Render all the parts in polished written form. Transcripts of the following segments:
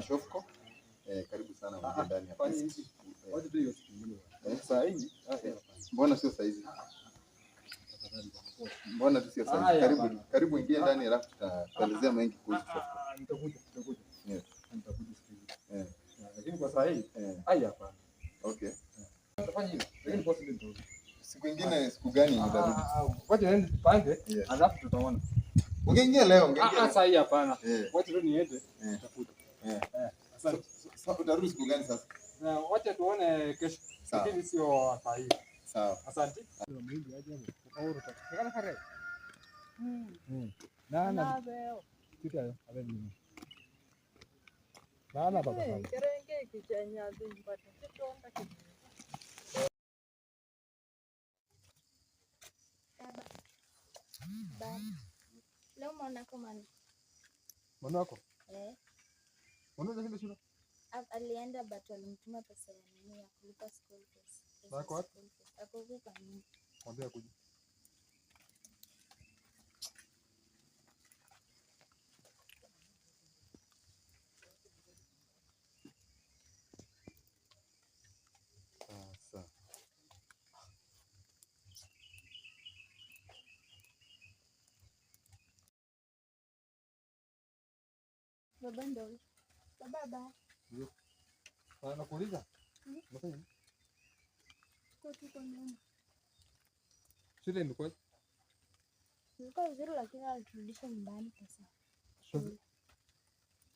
Shofco. Karibu sana uingie ndani hapa. Fanya hivi. Wacha tu hiyo siku nyingine. Saa hii Mbona sio saa hizi? Mbona tu sio saa hizi? Karibu, karibu ingie ndani alafu tutaelezea mengi kuhusu Shofco. Nitakuja, nitakuja. Yes. Nitakuja siku hiyo. Lakini kwa saa hii, haya hapana. Okay. Tutafanya hivi. Lakini boss ndio ndio. Siku nyingine siku gani nitarudi? Wacha niende tupange, alafu tutaona. Ungeingia leo, ungeingia. Saa hii hapana. Wacha tu niende, nitakuja. Asante. Sasa utarudi siku gani sasa? Na wacha tuone kesho. Lakini sio saa hii. Sawa. Asante. Na na baba. Leo mwanako mwana. Mwanako? Eh. Mwanako shule shule? Alienda but walimtuma pesa ya nini ya kulipa school fees. Wako wapi? Ako huko kwa nyumba. Mwambie akuje. Sasa. Baba ndo. Baba. Ndio. Nakuuliza? Unafanya nini? Kwa tu kwa nyumba. Shule imekuwa? Ilikuwa vizuri lakini aliturudisha nyumbani pesa.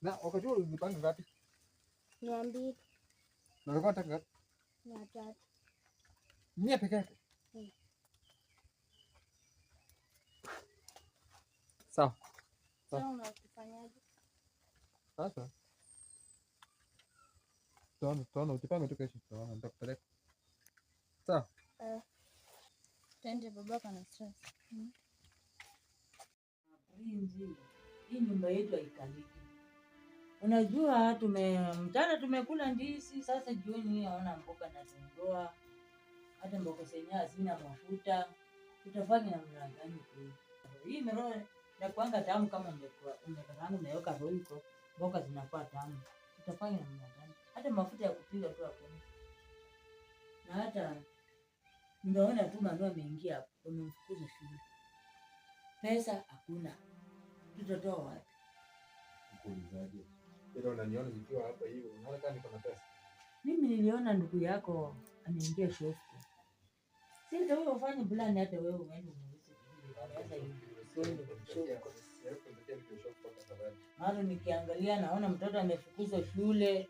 Na wakati huo ulipanga ngapi? 200. Na ulikuwa unataka ngapi? 300. 100 peke yake? Sawa. Sawa, unafanyaje? Sasa. Tuone ujipange tu kesho, tutaona nitakupeleka. Sawa? Twende baba kana stress. Prinzi, hii nyumba yetu haikaliki. Unajua mchana tumekula ndizi, sasa jioni haona mboga na tondoa. Hata mboga zenyewe hazina mafuta. Tutafanya namna gani kweli? Hii mero na kuanga tamu kama umekaranga umeweka roiko, mboga zinakuwa tamu. Tutafanya namna gani? Hata mafuta ya kupika tu hakuna. Na hata nimeona tu Manu ameingia hapo, wamemfukuza shule. Pesa hakuna. Tutatoa wapi? Nikuulizaje? Ila unaniona nikiwa hapa hivi, unaona kama niko na pesa? Mimi niliona ndugu yako ameingia Shofco. Si ndio wewe ufanye plan hata wewe uende umuulize kidogo. Mara nikiangalia naona mtoto amefukuzwa shule.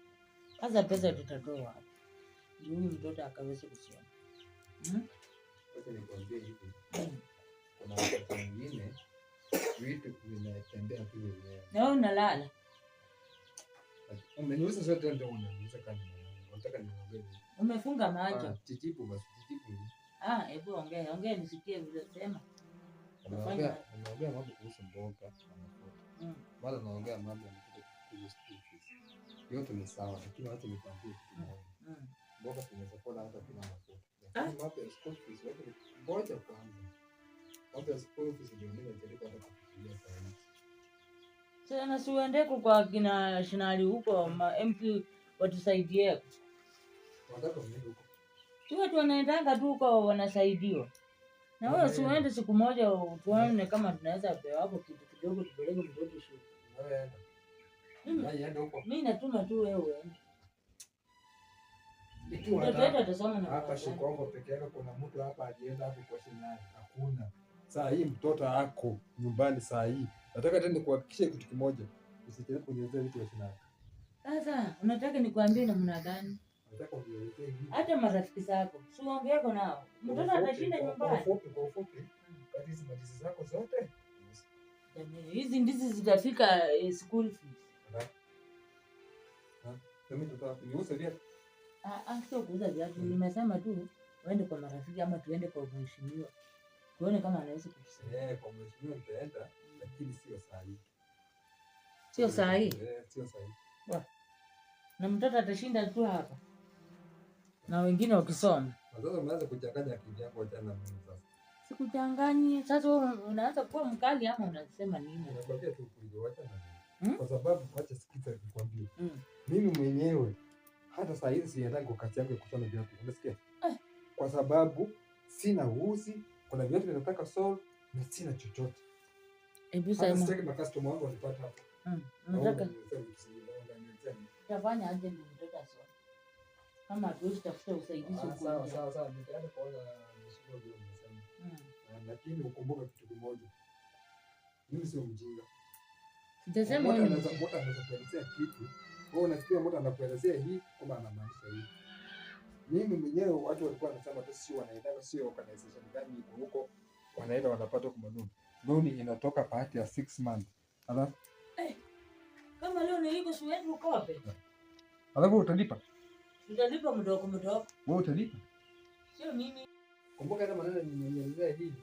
Sasa pesa tutatoa wapi? Ndio huyu mtoto akaweze kusoma. Wacha nikwambie hivi. Kuna wakati mwingine vitu vinatembea tu wenyewe. Na wewe unalala. Umeniuliza swali tena ndio unaniuliza kama unataka niongee nini? Umefunga macho. Jijibu basi, jijibu. Hebu ongea, ongea nisikie vile unasema. Unaongea mambo kuhusu mboga na mafuta. Mara naongea mambo ya mtoto kuhusu school fees. Yote ni sawa, lakini wacha nikwambie kitu kimoja. Mboga tunaweza kula hata bila mafuta. Lakini mambo ya school fees, wacha ngoja kwanza. Mambo ya school fees ndio mimi najaribu hata kufikiria saa hizi. Sasa si uende kwa kina Shinali huko ma MP watusaidie. Wanataka nini huko? Si watu wanaendanga tu huko wanasaidiwa. Na wewe si uende siku moja tuone kama tunaweza pewa hapo kitu kidogo tupeleke mtoto shule. Wewe enda. Wewe enda huko. Mimi natuma tu wewe uende. Ikiwa mtoto atasoma na hapa Shikongo peke yake kuna mtu hapa alienda hapo kwa Shinali. Hakuna. Saa hii mtoto ako nyumbani saa hii. Nataka tena nikuhakikishie kitu kimoja. Usijaribu kunielezea vitu vya Shinali. Sasa unataka nikuambie namna gani? Nataka unielezee hivi. Hata marafiki zako, si uongee nao. Mtoto atashinda nyumbani. Kwa ufupi, kati hizi ndizi zako zote. Jamani, hizi ndizi zitafika school fees. Mimi niuze viatu. Sio kuuza viatu. Nimesema tu uende kwa marafiki ama tuende kwa mheshimiwa. Tuone kama anaweza kutusaidia. Kwa mheshimiwa nitaenda, lakini sio saa hii. Sio saa hii? Sio saa hii. Na mtoto atashinda tu hapa. Na wengine wakisoma. Sasa umeanza kuchanganya akili yako tena mimi sasa. Sikuchanganyi. Sasa wewe unaanza kuwa mkali ama unasema nini? Nakwambia tu ukweli, wacha na mimi. Kwa sababu wacha sikiza nikwambie. Hata saa hizi siendangi kwa kazi yangu ya kushona viatu. Unasikia? Kwa sababu sina uzi, kuna viatu vinataka sole na sina chochote. Hebu Hata sema. sitaki makastoma wangu wanipate hapo. Unataka utafanya aje ndio mtoto asome? Kama hatuwezi tafuta usaidizi huko Sawa nje. sawa sawa, nitaenda kuona mheshimiwa vile umesema. Lakini ukumbuke kitu kimoja. Mimi sio mjinga. Sijasema Mtu wewe ni anaweza mtu anaweza kuelezea kitu. Wewe unasikia mtu anakuelezea hii kama anamaanisha hii. Mimi mwenyewe watu walikuwa wanasema tu sio wanaenda sio organization gani iko huko wanaenda wanapata kwa loan. Loan inatoka baada ya 6 months. Alafu Kama leo niliko si uende ukope. alafu utalipa. Utalipa mdogo mdogo. Wewe utalipa. Sio mimi. Kumbuka ile maneno nimenielezea hivi.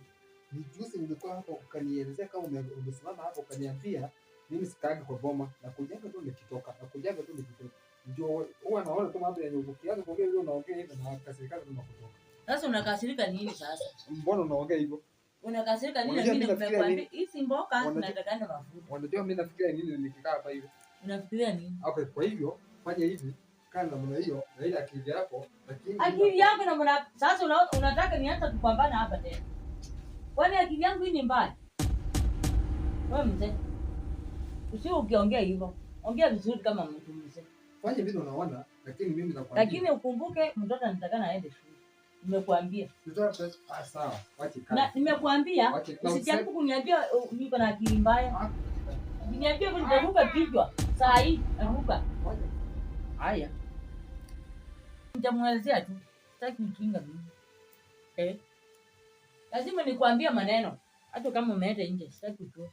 Ni juzi nilikuwa hapo ukanielezea kama umesimama hapo ukaniambia mimi sikaangi kwa boma na kujenga tu nikitoka na kujenga tu nikitoka. Ndio huwa naona kama hapo yenye ukianza kuongea hivyo unaongea hivyo na kasirika tu na kutoka. Sasa unakasirika nini sasa? Mbona unaongea hivyo? Unakasirika nini? Unajua Mimi mimi nafikiria nimekuambia hizi mboga zinatakana mafuta. Unajua mimi nafikiria nini nikikaa hapa hivi? Unafikiria nini? Okay, kwa hivyo fanya hivi, kaa namna hiyo na ile akili yako, lakini Akili yako na mna sasa unataka nianze kupambana hapa tena. Kwani akili yangu hii ni mbaya? Wewe mzee. Usio ukiongea hivyo. Ongea vizuri kama mtu mzee. Fanya vile unaona, lakini mimi nakwambia. Lakini ukumbuke mtoto anatakana aende shule. Nimekuambia. Sawa, wache kazi. Na nimekuambia usijaribu kuniambia niko na akili mbaya. Niambia hivyo nitaruka kichwa. Saa hii naruka. Haya. Nitamuelezea tu. Sitaki ujinga mimi. Lazima nikuambie maneno. Hata kama umeenda nje, sitaki kujua.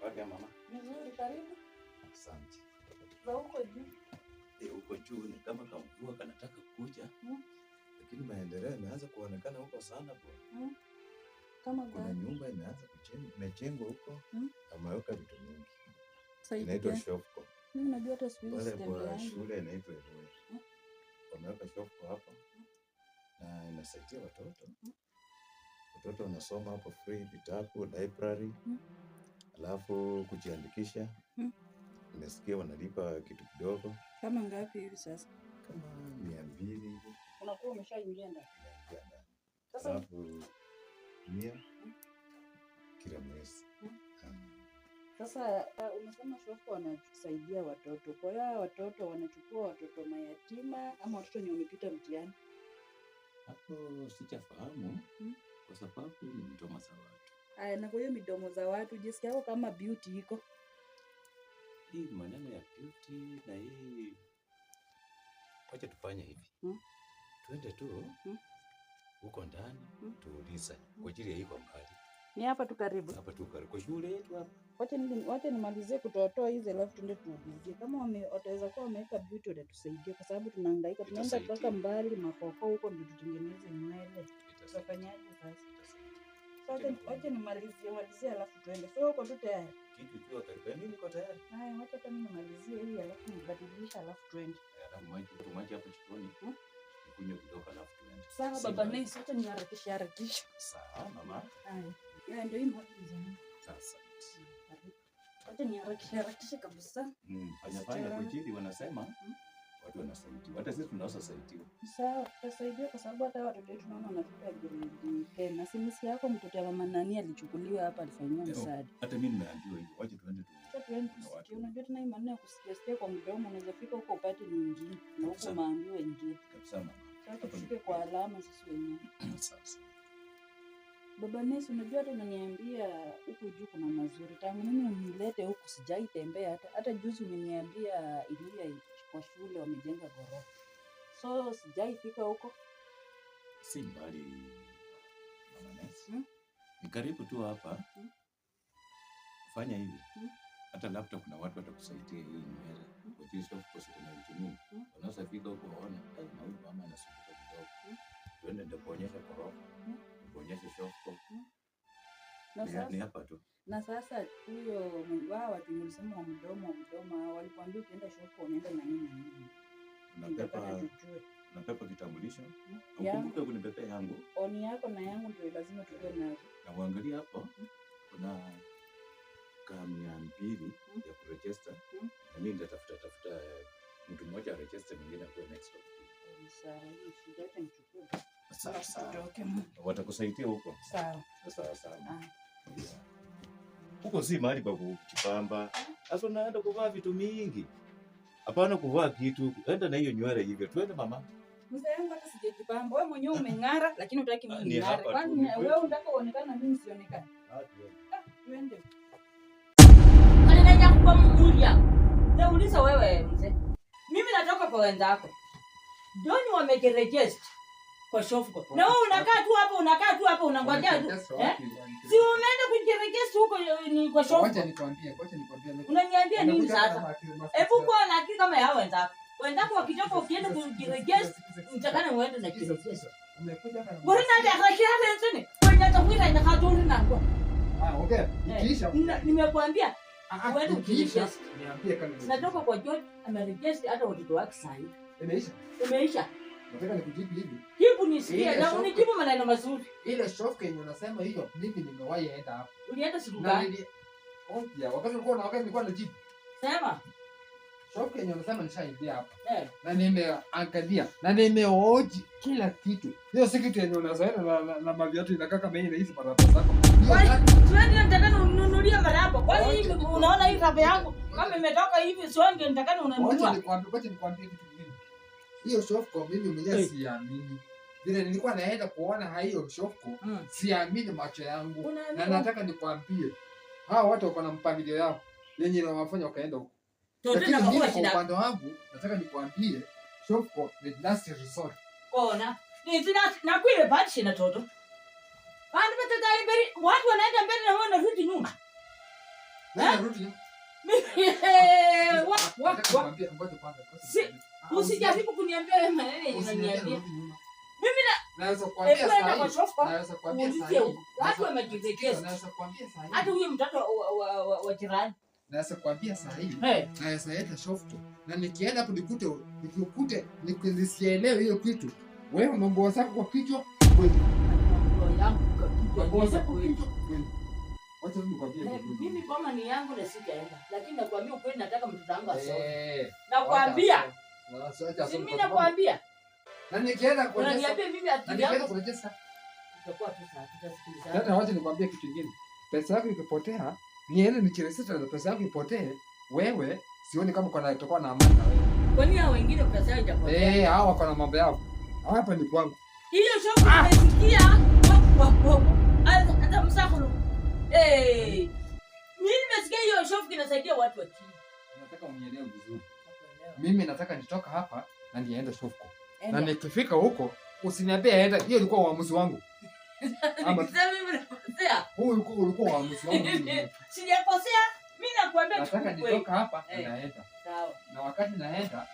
Wapi mama? Nzuri, karibu. Asante. Za huko juu. Huko juu ni kama kamvua kanataka kuja. Lakini maendeleo yameanza kuonekana huko sana bwana. Kama kuna gani? nyumba imeanza imejengwa huko. Ameweka vitu mingi. Saidia. Inaitwa Shofco. Mimi najua hata siku hizi Pale kwa sitembeangi. shule inaitwa Eloi. Wameweka Shofco hapo. Na inasaidia watoto. Watoto wanasoma hapo free, vitabu, library. Alafu kujiandikisha. Nimesikia wanalipa kitu kidogo. Kama ngapi hivi sasa? Kama 200 hivi. Unakuwa umeshaingia ndani. Nimeingia ndani. Sasa alafu 100 kila mwezi. Sasa umesema Shofco wanasaidia watoto. Kwa hiyo watoto wanachukua watoto mayatima ama watoto wenye wamepita mtihani? Hapo sijafahamu kwa sababu ni midomo za watu. Aya, na kwa hiyo midomo za watu, jinsi yako kama beauty iko. Hii maneno ya beauty na hii, wacha tufanye hivi. Twende tu huko ndani tuulize kwa ajili ya iko mbali. Ni hapa tu karibu. Hapa tu karibu kwa shule yetu hapa. Wacha nimalizie kutoatoa hizi alafu tuende tuulizie. Kama wataweza kuwa wameweka beauty watatusaidia kwa sababu tunahangaika, tunaenda mpaka mbali Makoko huko ndio tutengeneze nywele. Tutafanyaje sasa? Sasa wacha nimalizie alafu tuende. So uko tu tayari? Kitu ikiwa karibu, mimi niko tayari. Haya, wacha hata mimi nimalizie hii alafu nibadilisha alafu tuende. Alafu maji hapo jikoni. Nikunywe kidogo alafu tuende. Sawa baba Nesi, wacha niharakishe harakisha. Sawa mama. Haya. Haya ndio hii maji zangu. Sasa. Wacha niharakishe harakishe kabisa. Fanya fanya kujiri wanasema watu wanasaidiwa. Hata sisi tunaweza saidiwa. Sawa, tutasaidiwa kwa sababu hata watoto wetu naona wanafika grade 10. Na simisi yako mtoto ya mama nani alichukuliwa hapa alifanyiwa msaada. Hata mimi nimeambiwa hivyo. Wacha tuende tu. Wacha tuende tusikie. Unajua tena hii maneno ya kusikia sikia kwa mdomo unaweza fika huko upate nyingine na huko maambiwa ingine. Kabisa mama. Sasa tufike kwa alama sisi wenyewe. Sasa. Baba Nesi, unajua hata unaniambia huku juu kuna mazuri. Tangu mimi unilete huku sijaitembea hata juzi umeniambia Ilia kwa shule wamejenga ghorofa. So sijaifika huko. Si mbali Mama Nesi. Ni karibu tu hapa. Fanya hivi. Hata labda kuna watu watakusaidia hii nywele. Kwa hiyo sio kwa kuna vitu mingi. Unaweza fika huko waone, na huyu mama anasumbuka kidogo. Tuende nitakuonyesha ghorofa. Kuonyesha Shofco. Ni hapa tu. Na sasa huyo wao watu nilisema wa mdomo hao walikwambia ukienda Shofco unaenda na nini na nini. Unapepa kitambulisho. kitambulisho. Ya. Ukumbuke kunibebea yangu. Oni yako na yangu ndio lazima tuwe nazo. Na uangalie hapo kuna ka 200 ya kuregister. Na mimi nitatafuta tafuta mtu mmoja aregister, mwingine akuwe next of kin. Sawa, hiyo shida acha nichukue. Sawa sawa. Tutoke. Watakusaidia huko. Sawa. Sawa sawa. Ah. Huko si mahali pa kujipamba. Sasa unaenda kuvaa vitu mingi. Hapana kuvaa kitu. Enda na hiyo nywele hivyo. Twende mama. Mzee wangu hata sijajipamba. Wewe mwenyewe umeng'ara lakini hutaki mimi Ni ning'are. hapa tu, Kwani ni kwetu. wewe unataka uonekane mimi nisionekane? Ah, twende. Alinaja kwa mgulia. Nauliza wewe mzee. Mimi natoka kwa wenzako. Doni wamejiregister kwa Shofco. Na wewe unakaa tu hapo, unakaa tu hapo unangojea tu. Eh? Si umeenda kujiregister huko ni kwa Shofco. Wacha nikwambie, wacha nikwambie. Unaniambia nini sasa? Hebu kuwa na akili kama ya wenzako. Wenzako wakitoka ukienda kujiregister, mtakana uende na kujiregister. Umekuja hapa na Bora na hata nsene. Kwenye takwira ina kaduri na kwa. Ah, okay. Ikiisha. Nimekuambia uende Ikiisha. ujiregister. Niambie kama Natoka kwa George ameregister hata watoto wake sasa hivi. imeisha. Imeisha. Nataka nikujibu hivi. Jibu nisikie Ile na shofu- unijibu maneno mazuri. Ile shofu yenye unasema hiyo, mimi nimewahi enda hapo. Ulienda siku Na gani? nili Oja, wakati ulikuwa na wakati nilikuwa najibu. Sema. Shofu yenye unasema nishaingia hapa. Eh. Na nimeangalia na nimeoji kila kitu. Hiyo si kitu yenye unazoea na maviatu inakaa kama hii na hizi barabara zako. Kwani siwendi nitakana ununulie maraba. Kwani hii unaona hii raba yangu kama imetoka hivi siwendi nitakana Wacha unanunua. nikwambie, wacha nikwambie kitu kingine. Hiyo Shofco mimi mwenyewe siamini. Vile nilikuwa naenda kuona hiyo Shofco, siamini macho yangu. Na nataka nikwambie, hawa watu wako na mpangilio yao yenye inawafanya wakaenda huko. Toto Lakini na mimi kwa kwa shida. upande wangu nataka nikwambie Shofco ni last resort. Kona. Ni zina na kwile badishi na toto. Bandu batata mbele, watu wanaenda mbele na wewe unarudi nyuma. Wewe rudi nyuma. Wa wa Nataka wa. nikwambie, ngoja kwanza. Usijaribu kuniambia wewe maneno yenye Usiniambie unaniambia. rudi nyuma. Mimi na Naweza kuambia Hebu enda saa kwa hii. Shofco. Naweza kuambia saa Uulizie hii. huko. Watu wamejiregister. Naweza kuambia saa hii. Hata huyu mtoto wa jirani. Naweza kuambia saa hii. Hey. Naweza enda Shofco. Na nikienda hapo nikute nikikute nisielewe hiyo kitu. Wewe mambo zako kwa kichwa kweli. Nguo yangu kwa kichwa Mambo ni zako kweli. kichwa kweli. Wacha mimi nikwambie Eh, kitu. Mimi boma ni yangu na sitaenda. Lakini nakwambia ukweli nataka mtoto wangu asome. Eh. Nakwambia. Wacha Si asome mimi kwa sababu- nakwambia. Na nikienda kuregister. Unaniambia mimi Na akili nikienda yangu kuregister. itakuwa tu sawa, tutasikilizana. Tena wacha nikwambie kitu kingine. Pesa yako ikipotea, niende nikiregister na pesa yako ipotee, wewe sioni kama kuna itakuwa na amani na wewe. Kwa nini hao wengine pesa yao itapotea? Eh, hao wako na mambo yao. Hapa ni kwangu. Hiyo shopu nimesikia. Wa wa wa. Hata msakulu. Eh. Mimi nimesikia hiyo shopu inasaidia watu wa chini. Nataka unielewe vizuri. Mimi nataka nitoka hapa na niende Shofco. Na Enda. nikifika huko usiniambie enda, hiyo ilikuwa uamuzi wangu. Ama Nikisema mimi nakosea. huu ulikuwa uamuzi wangu mimi mwenyewe. Sijakosea. Mimi nakwambia tu Nataka ukweli. nitoka hapa na Eh. naenda. Sawa. Na wakati naenda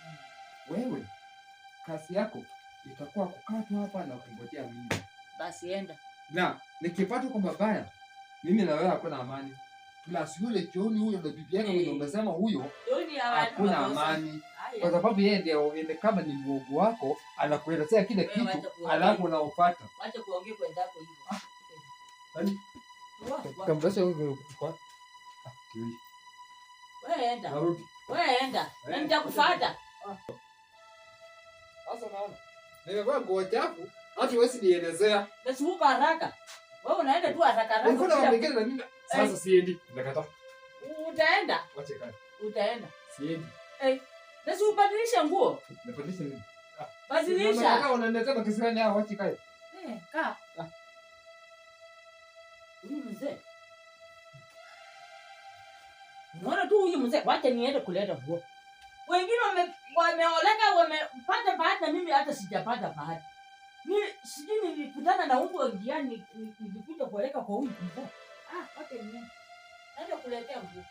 wewe kazi yako itakuwa kukaa tu hapa na kungojea mimi. Basi enda. Na nikipata kwa mabaya mimi na wewe hakuna amani. Plus yule John huyo ndio bibi yake mwenye umesema huyo Joni hawa hakuna amani. Kwa sababu yeye ndio ile kama ni muogo wako anakuelezea kile Wewe kitu wacha kuongea. alafu unaofuata. Wacha kuongea kwenzako hivyo. Yaani Wa, wa. tambulisho huyo kwa ah, Wewe enda. Narudi. Wewe enda. Na nitakufuata. Sasa unaona. Nimevaa nguo chafu, hata huwezi nielezea. Na si uko haraka. Wewe unaenda tu haraka haraka. Ulikuwa na mambo mengine na mimi. Sasa siendi. Nimekataa. Utaenda. Wacha kae. Utaenda. Siendi. Eh. Na si ubadilishe nguo. Nabadilisha nini? Badilisha. Nataka unaniletea makisirani hao, wacha kae. Eh, kaa. Huyu mzee. Unaona tu huyu mzee, wacha niende kuleta nguo. Wengine wameoleka, wamepata bahati na mimi hata sijapata bahati. Mimi sijui nilikutana na umbo njiani, nilikuja kuoleka kwa huyu mzee. Ah, wacha niende. Naenda kuletea nguo.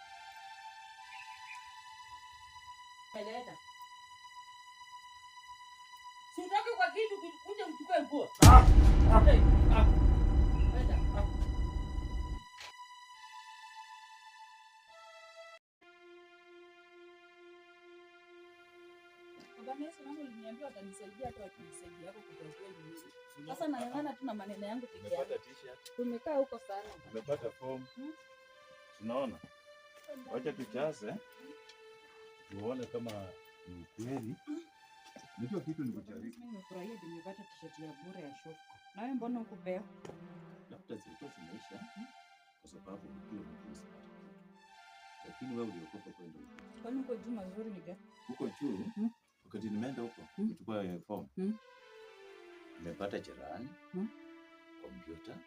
Leta. Si utoke kwa kitu kuja uchukue nguo. Ah, ah, Hey. ah. Leta. Baba Yesu, naomba uliniambia Wameniambia watanisaidia hata wakinisaidia hapo kutatua nywele. Sasa nang'ang'ana tu na maneno yangu peke yangu. Umepata t-shirt, Tumekaa huko sana. umepata form. Tunaona. Wacha tujaze. Tuone kama ni ukweli. Unajua kitu ni kujaribu. Mimi nimefurahia nimepata t-shirt ya bure ya Shofco. Na wewe mbona hukupewa? Labda zilikuwa zimeisha kwa sababu ukiwa mtu usipate kitu. Lakini wewe uliokopa kwenda huko. Kwani huko juu mazuri ni gani? Huko juu wakati nimeenda huko kuchukua form. Nimepata cherehani, kompyuta.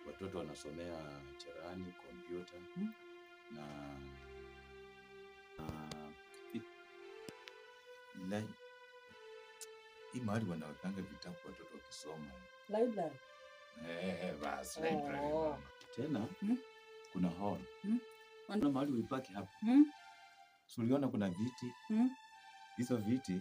Watoto wanasomea cherehani, kompyuta na hii mahali wanawekanga vitabu watoto wakisoma. Library. Basi library. Oh. Tena kuna hall. Kuna mahali ulipaki hapo. So uliona kuna viti. Hizo viti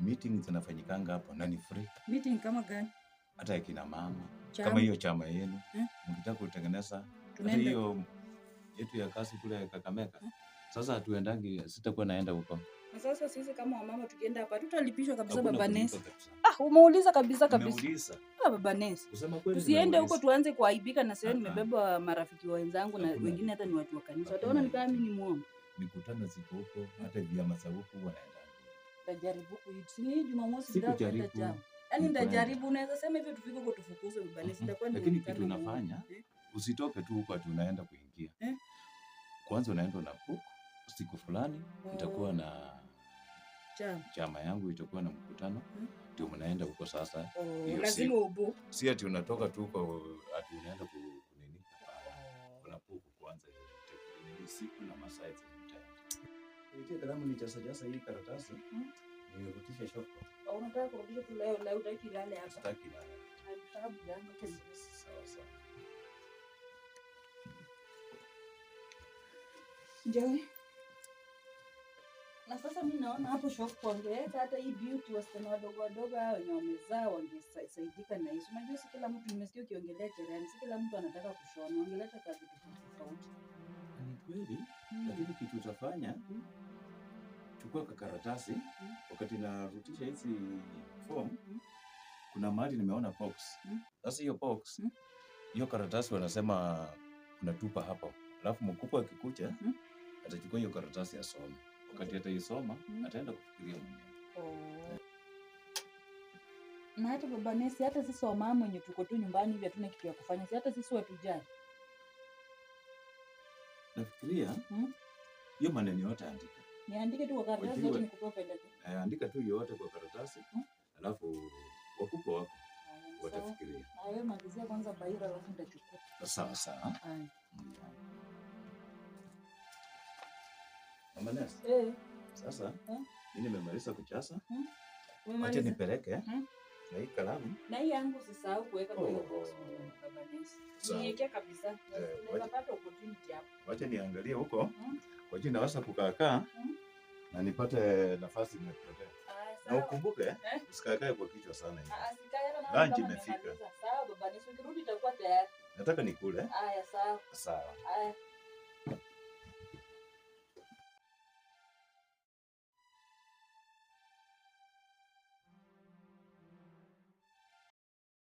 meeting zinafanyikanga hapo na ni free. Meeting kama gani? Hata ya kina mama. Kama hiyo chama yenu mkitaka kutengeneza hata hiyo yetu ya kazi kule Kakamega. Sasa hatuendangi, sitakuwa naenda huko. Na sasa sisi kama wamama tukienda hapa tutalipishwa kabisa baba Nesi. Ah, umeuliza kabisa kabisa. Nimeuliza. Ah, baba Nesi. Kusema kweli tusiende huko tuanze kuaibika na sasa nimebeba marafiki wenzangu na wengine hata ni watu wa kanisa. Wataona ni kama mimi ni muongo. Mikutano ziko huko, hata vyama za huko wanaenda. Nitajaribu kuhii Jumamosi nitakwenda chama. Yaani nitajaribu, unaweza sema hivyo tufike huko tufukuzwe baba Nesi, nitakuwa ni. Lakini kitu unafanya usitoke tu huko ati unaenda kuingia. Kwanza unaenda na book siku fulani nitakuwa na chama yangu itakuwa na mkutano, ndio mnaenda huko sasa. Lazima ubook. Si ati unatoka tu huko ati unaenda kunini. Kuna book kwanza nini siku na masaa mtaenda. Nitie kalamu ni jasa hii karatasi. Nirudishe shoko. Unataka kurudisha tu leo leo, hutaki ilale hapa. Sitaki ilale. Sababu yangu sawa sawa. Njoo. Na sasa mimi naona hapo shop wangeweka hata hii beauty, wasichana wadogo wadogo hao wenye wamezaa wangesaidika na hizo. Unajua si kila mtu, nimesikia ukiongelea cherehani, si kila mtu anataka kushona, wangeleta kazi tofauti. Ni kweli, lakini kitu utafanya, chukua karatasi wakati narudisha hizi form, kuna mahali nimeona box. Sasa hiyo box, hiyo karatasi wanasema unatupa hapo. Alafu mkubwa akikuja atachukua hiyo karatasi asome. Wakati ataisoma ataenda kufikiria mwenyewe. Na hata baba Nesi, hata sisi wamama wenye tuko tu nyumbani hivi hatuna kitu ya kufanya, si hata sisi watujali. Nafikiria hiyo maneno yote andika. Niandike tu kwa karatasi yote nikupe pendeke. Andika tu yote kwa karatasi. Alafu wakubwa wako watafikiria. Na wewe malizia kwanza baira alafu nitachukua. Sawa sawa. Mama Nesi. Sasa mimi nimemaliza kujaza. Acha nipeleke na hii kalamu. Na hii yangu usisahau kuweka kwa hiyo box baba Nesi. Niweke kabisa. Unaweza pata opportunity hapo. Wacha niangalie huko. Kwa hiyo naweza kukaa na nipate nafasi nimepotea. Na ukumbuke usikae kwa kichwa sana hivi. Lunch imefika. Sawa baba Nesi, ukirudi itakuwa tayari. Nataka nikule. Haya sawa. Sawa. Haya.